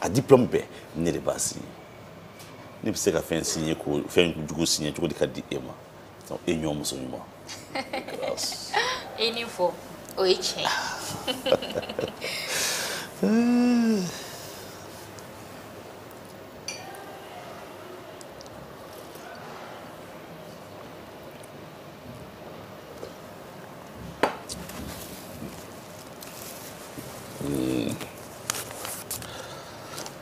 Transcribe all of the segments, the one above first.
A diplôme bɛɛ ne de b'a signé. Ne bɛ se ka fɛn signé ko fɛn jugu signé cogo di ka di e ma? Donc e ɲɔ muso ɲuman. Grâce. E ni fɔ o ye tiɲɛ ye.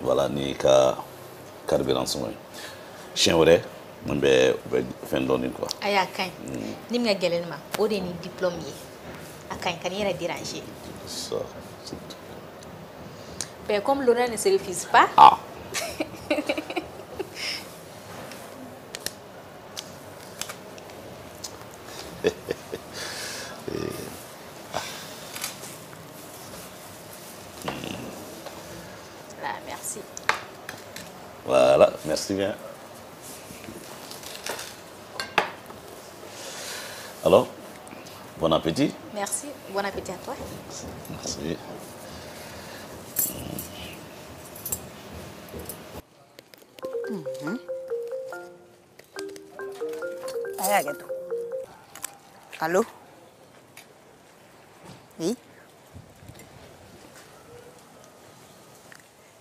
Voilà ni ka carburant sɔngɔ ye. Siɲɛ wɛrɛ n bɛ fɛn dɔɔni quoi. Ayi a ka ɲi. Ni min ka gɛlɛn ne ma o de ye ni diplôme ye. A ka ɲi ka n'i yɛrɛ déranger. Ça. Mais comme l'honneur ne se refuse pas. Ah. Là, merci. Voilà, merci bien. Alors, bon appétit. Merci, bon appétit à toi. Merci. Allô? Oui?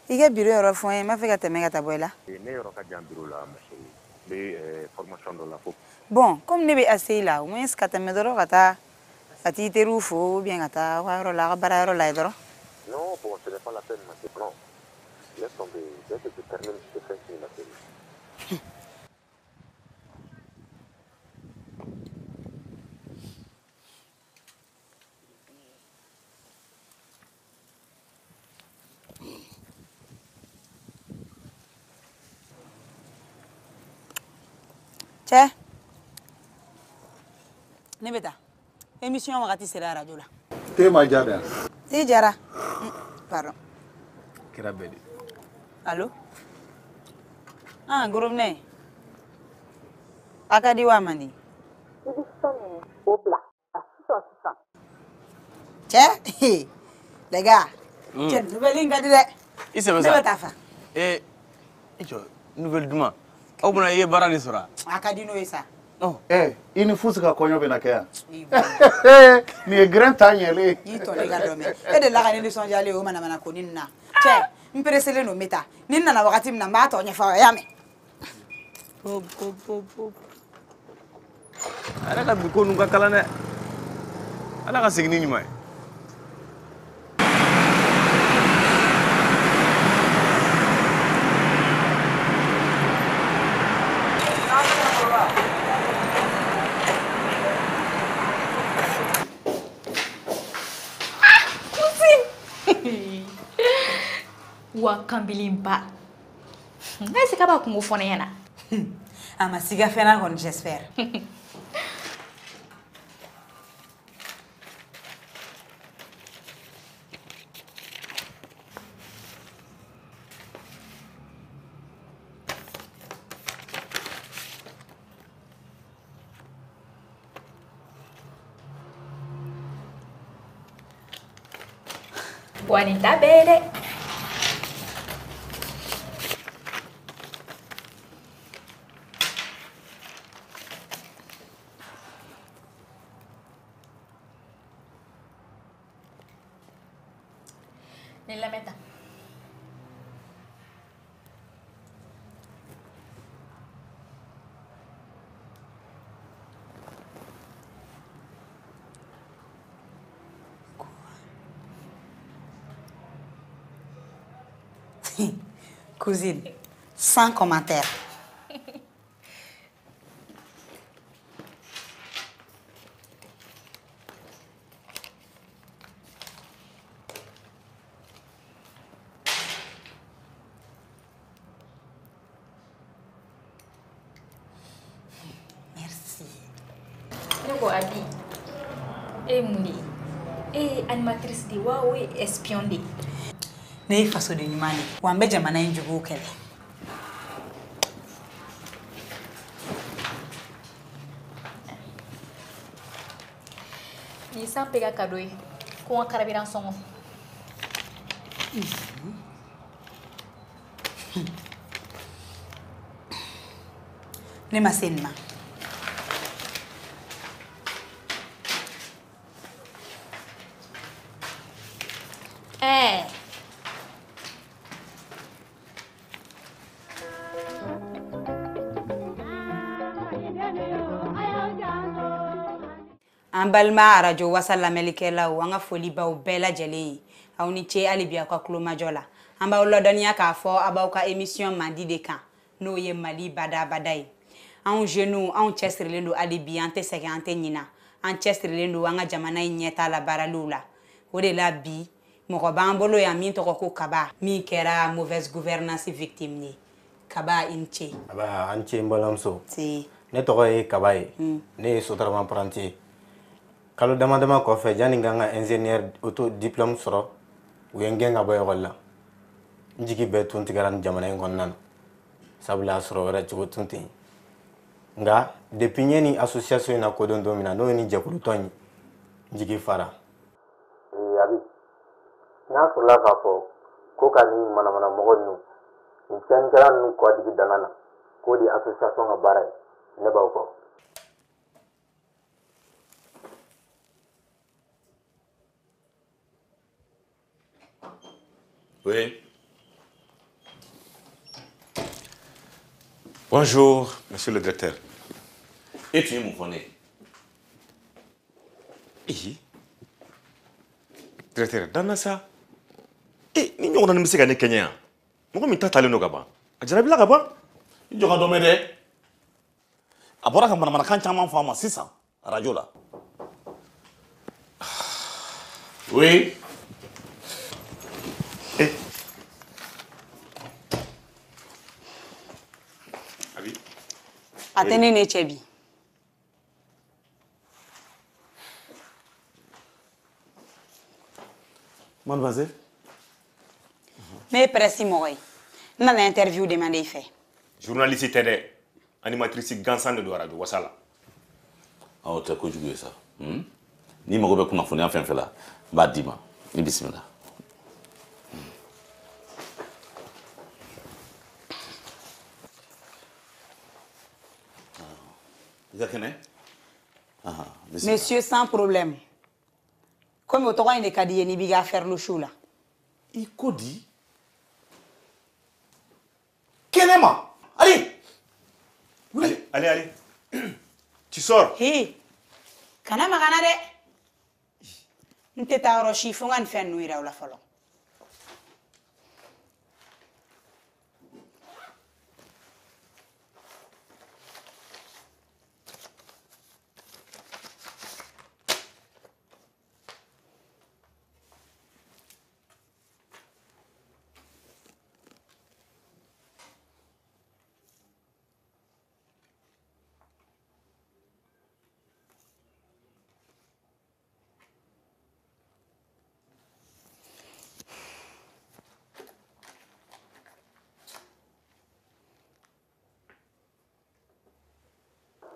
I ka bureau yɔrɔ fɔ n ye, n b'a fɛ ka tɛmɛ ka taa bɔ i la. Ne yɔrɔ ka jan bureau la, ma chérie. N bɛ formation dɔ la fo. Bon, comme ne bɛ ACI la, au moins ka tɛmɛ dɔrɔn ka taa ka t'i teriw fo ou bien ka taa aw ka yɔrɔ la, aw ka baara yɔrɔ la yen dɔrɔn. Non, bon, ce n'est pas la peine, ma chérie. Non. Laisse tomber. Dès que tu termines, je te fais signe, ma chérie. Cɛ, ne bɛ taa. Émission wagati sera radio la. Te ma diya dɛ. Te diyara. Pardon. Kɛra bɛɛ de. Allo? Ah, Gorobinɛ. A ka di wa a man di? I bɛ fɛn min o bila sisan sisan. Cɛ, les gars. Cɛ, nouvelle in ka di dɛ. I sɛbɛ sa. Ne bɛ taa fa. Eh, i jɔ, nouvelle duman. Aw bɔra i ye baara de sɔrɔ. A ka di n'o ye sa. Eh, i ni Fusi ka kɔɲɔ bɛna kɛ yan. Nin ye grain ta ɲɛlen ye. I tɔ ne ka dɔ mɛn. E delila ka ne nisɔndiyalen ye o manamana ko nin na. Cɛ, n pereselen don n bɛ taa. Ni n nana wagati min na n b'a tɔ ɲɛfɔ aw ye, y'a mɛn. A yɛrɛ ka bi ko ninnu ka kalan dɛ. Ala ka segin ni ɲuman ye. Wa kambilenba. N ka se k'a b'a kungo fɔ ne ɲɛna. A ma siga fɛn na kɔni, j'espère. Wa nin ta bɛɛ ye dɛ. Nin lamɛn tan. Cousine, sans commentaire. Merci. Ne ko Abi, e ye mun de ye? E ye animatrice de ye wa o ye espion de ye? Ne ye fasoden ɲuman de ye wa n bɛ jamana in juguw kɛlɛ. Nin ye san bɛɛ ka cadeau ye ko n ka carburant sɔngɔ. Ne ma se nin ma. An balima arajo wasa lamɛnlikɛlaw, an ka foli b'aw bɛɛ lajɛlen ye. Aw ni ce hali bi aw ka kulomajɔ la. An b'aw ladɔnniya k'a fɔ a b'aw ka émission mandi de kan, n'o ye Mali badabada ye. Anw jeunes, anw cɛsirilen don hali bi, an tɛ sɛgɛn, an tɛ ɲina. An cɛsirilen don an ka jamana in ɲɛtaa la baaraliw la. O de la bi mɔgɔ b'an bolo yan min tɔgɔ ko Kaba, min kɛra mauvaise gouvernance victime ye. Kaba, i ni ce. Aba, an ce n balimamuso. Se. Ne tɔgɔ ye Kaba ye. Ne ye Sotrama apprenti ye. Kalo dama dama kɔfɛ, yanni n ka n ka ingénieur auto diplôme sɔrɔ, u ye n gɛn ka bɔ ekɔli la. N jigi bɛɛ tun tigɛra nin jamana in kɔnɔna na, sabula a sɔrɔ wɛrɛ cogo tun tɛ yen. Nka depuis n ye nin association in lakodɔn don min na, n'o ye nin jɛkulutɔn ye, n jigi fara. Abi, n'a sɔrɔla k'a fɔ ko ka nin manamana mɔgɔ ninnu, nin tiɲɛnikɛla ninnu kɔ digi danga na, k'o de ye association ka baara ye, ne b'aw kɔ. Oui. Bonjour, monsieur le directeur. Et tu es mon connaît. Eh. Directeur, dans ça. Eh, ni ɲɔgɔnna ni bɛ se ka ne kɛɲɛ yan. Mɔgɔ min ta talen don ka ban. A jarabila ka ban. I jɔ ka dɔ mɛn dɛ. A bɔra ka manamanakan caman fɔ a ma sisan radio la. Oui. Eh. Abi. A tɛ ne ne cɛ bi. Mademoiselle. Ne ye presse mɔgɔ ye. N nana interview demander i fɛ. Journaliste tɛ dɛ. Animatrice gansan de don radio wasa la. Aw tɛ kojugu ye sa. N'i mago bɛ kunnafoniya fɛn fɛn la, n b'a d'i ma. I bisimila. I ka kɛnɛ? Monsieur sans problème. Komi o tɔgɔ in de ka di i ye n'i b'i ka affaire louche la. I ko di? Kɛnɛma! Allez! Allez, allez, allez. Tu sors. Hé, kana maga n na dɛ. N tɛ taa yɔrɔ si fo n ka nin fɛn ninnu yira aw la fɔlɔ.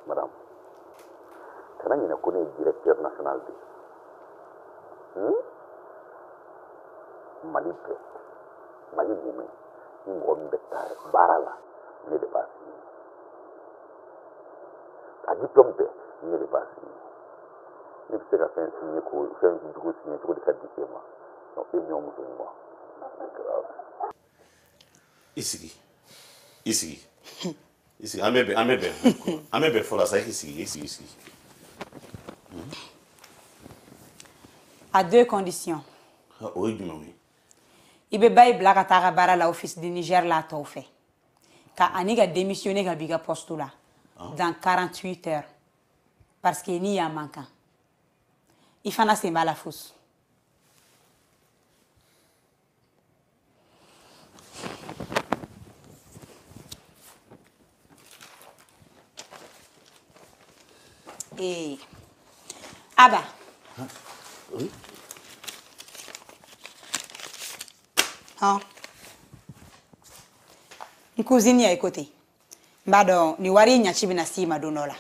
Madame, kana ɲinɛ ko ne ye directeur national de ye. Mali bɛɛ, Mali mumɛ, ni mɔgɔ min bɛ taa baara la, ne de b'a signé. A diplôme bɛɛ, ne de b'a signé. Ne bɛ se ka fɛn signé ko fɛn jugu signé cogo di ka di e ma? Donc e ɲɔ muso ɲuman. C'est grave. I sigi. I sigi. I sigi, an bɛ bɛn, an bɛ bɛn. An bɛ bɛn fɔlɔ sa, i sigi, i sigi, i sigi. À deux conditions. O ye jumɛnw ye? I bɛ ba i bila ka taa ka baara la office du Niger la tɔw fɛ. Ka ani ka démissionner ka b'i ka poste la. Dans 48 heures. Parce que ni y'a man kan. I fana sen b'a la fausse. Eh. Aba. Oui. Hɔn. N cousine y'a écouté. N b'a dɔn nin wari in ɲaci bɛna s'i ma don dɔ la.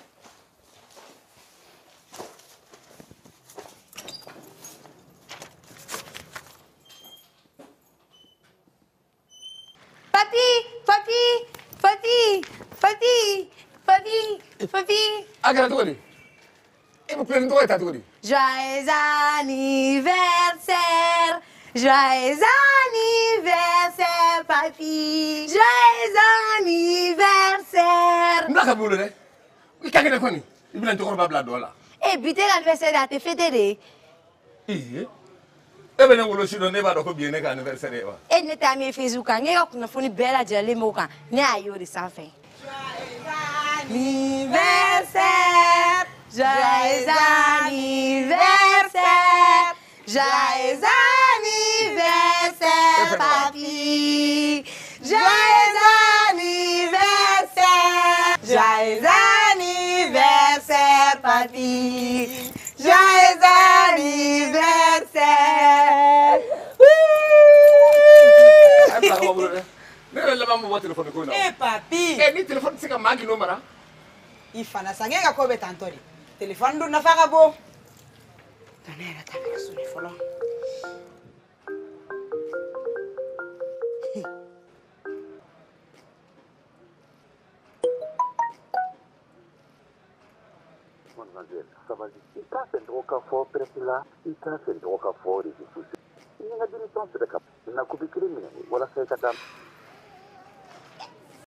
Papi, papi, papi, papi, papi, papi. A kɛra cogo di? E bɛ kulonkɛ ni tɔgɔ ye ta cogo di? Joyeux anniversaire, joyeux anniversaire, papi. Joyeux anniversaire. N bila ka bolo dɛ. I ka kɛnɛ kɔni, i bɛna n cɛkɔrɔba bila dɔ la. Eh, bi t'e ka anniversaire a tɛ fêter de. Ee, e bɛ ne wolo si dɔn, ne b'a dɔn ko bi ye ne ka anniversaire ye wa? E ni ne tɛ ami Facebook kan, n ka kunnafoni bɛɛ lajɛlen b'o kan, ne y'a ye o de sanfɛ. Anniversaire, joyeux anniversaire, joyeux anniversaire, papi. Joyeux anniversaire, joyeux anniversaire, papi. Joyeux anniversaire. A ye bila ka bɔ bolo dɛ. Ne yɛrɛ laban bɛ bɔ telefɔni ko in na. Eh papi. Eh, ni telefɔni tɛ se ka maa gindo mara. I fana sa, e ka ko bɛ tantɔ de. Telefɔni dun nafa ka bon. Nka ne yɛrɛ ta bɛ ka sonner fɔlɔ. Mademoiselle, sabali. I t'a fɛ n tɔgɔ ka fɔ presse la, i t'a fɛ n tɔgɔ ka fɔ réseaux sociaux. I ye n ka démission sɛbɛn ka na kopi kelen minɛ walasa i ka da.